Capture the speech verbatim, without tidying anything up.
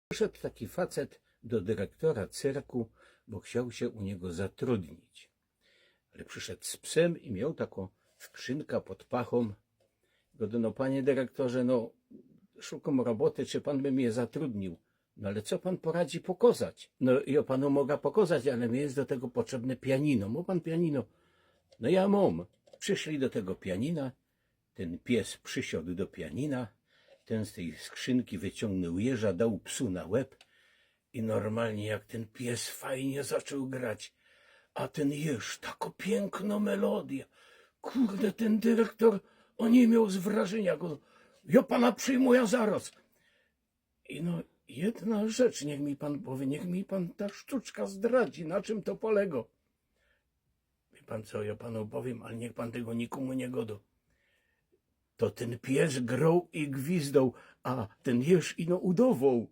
Przyszedł taki facet do dyrektora cyrku, bo chciał się u niego zatrudnić. Ale przyszedł z psem i miał taką skrzynkę pod pachą. Gada: „No, panie dyrektorze, no, szukam roboty, czy pan by mnie zatrudnił?” „No ale co pan poradzi pokazać?” „No, ja panu mogę pokazać, ale mi jest do tego potrzebne pianino. Ma pan pianino?” „No, ja mam.” Przyszli do tego pianina. Ten pies przysiadł do pianina. Ten z tej skrzynki wyciągnął jeża, dał psu na łeb i normalnie jak ten pies fajnie zaczął grać. A ten jeż, taka piękna melodia. Kurde, ten dyrektor, on nie miał z wrażenia go. „Ja pana przyjmuję zaraz.” „I no, jedna rzecz, niech mi pan powie, niech mi pan ta sztuczka zdradzi, na czym to polega?” „Wie pan co, ja panu powiem, ale niech pan tego nikomu nie gada.” To ten pies grał i gwizdał, a ten jeż ino udawał.